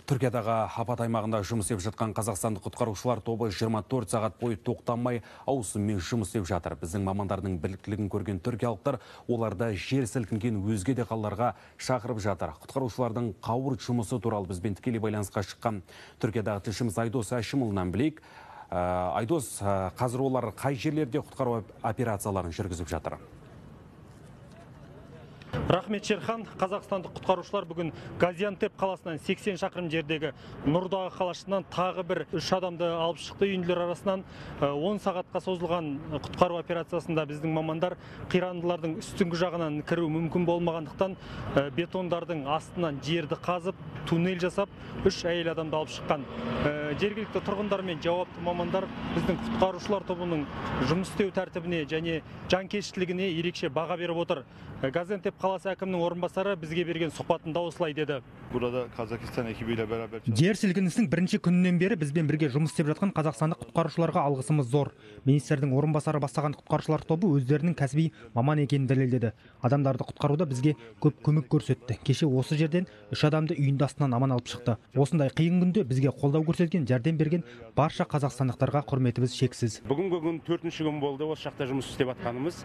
Түркиядағы апат аймағында жұмыс істеп жатқан қазақстандық құтқарушылар тобы 24 сағат бойы тоқтамай ауысыммен жұмыс істеп жатыр. Біздің мамандардың біліктілігін көрген түркиялықтар оларды жер сілкінген өзге де қалаларға шақырып жатыр. Құтқарушылардың қауырт жұмысы туралы бізбен тікелей байланысқа шыққан Түркиядағы тілшіміз Айдос Әшімұлынан білейік. Айдос, қазір олар қай жерлерде құтқару операцияларын жүргізіп жатыр? Рахмет, Шерхан. Қазақстандық құтқарушылар бүгін Газиантеп қаласынан 80 шақырым жердегі Нұрдағы қалашығынан тағы бір 3 адамды алып шықты. Үйінділер арасынан 10 сағатқа созылған құтқару операциясында біздің мамандар қирандылардың үстіңгі жағынан кіру мүмкін болмағандықтан бетондардың астынан жерді қазып, туннель жасап, 3 әйел адамды алып шыққан. Жергілікті тұрғындар мен жауапты мамандар біздің құтқарушылар тобының жұмыс істеу тәртібіне және жанкештілігіне ерекше баға беріп отыр. Газиантеп қаласы әкімінің орынбасары бізге берген сұхбатында осылай деді. Burada Kazakistan ekibiyle beraber Жер сілкінісінің бірінші күнінен бері бізбен бірге жұмыс істеп жатқан қазақстандық құтқарушыларға алғысымыз зор. Министрдің орынбасары бастаған құтқарушылар тобы өздерінің кәсіби маман екенін дәлелдеді. Адамдарды құтқаруда бізге көп көмек көрсетті. Кеше осы жерден 3 адамды үйінді астынан аман алып шықты. Осындай қиын күнде бізге қолдау көрсеткен, жәрдем берген барша қазақстандықтарға құрметіміз шексіз. Бүгінгі күн 4-ші күн болды осы жақта жұмыс істеп жатқанымыз.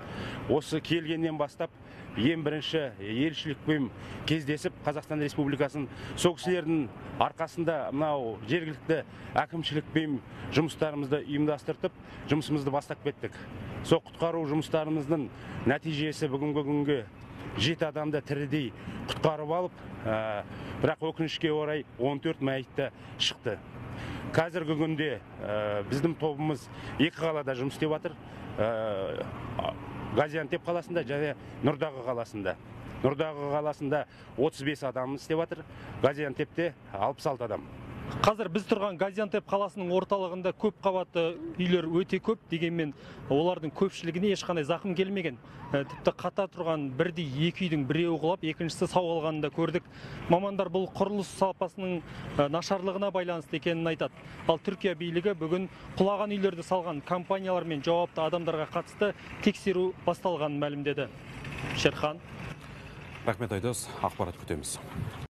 Осы келгеннен бастап ең бірінші елшілікпен кездесіп, Қазақстан Республикасының сол кісілердің арқасында мынау жергілікті әкімшілікпен жұмыстарымызды ұйымдастыртып, жұмысымызды бастап кеттік. Сол құтқару жұмыстарымыздың нәтижесі бүгінгі күнге 7 адамды тірідей құтқарып алып, бірақ өкінішке орай 14 мәйітті шықты. Қазіргі күнде біздің тобымыз 2 қалада жұмыс істеп жатыр. Газиантеп қаласында және Нұрдағы қаласында. Нұрдағы қаласында 35 адам істеп жатыр, Газиантепте 66 адам. Қазір біз тұрған Газиантеп қаласының орталығында көп қабатты үйлер өте көп, дегенмен олардың көпшілігіне ешқандай зақым келмеген. Тіпті қатар тұрған бірдей екі үйдің біреуі құлап, екіншісі сау қалғанын да көрдік. Мамандар бұл құрылыс сапасының нашарлығына байланысты екенін айтады. Ал Түркия билігі бүгін құлаған үйлерді салған компаниялар мен жауапты адамдарға қатысты тексеру басталғанын мәлімдеді. Шерхан. Рахмет, Айдос, ақпарат күтеміз.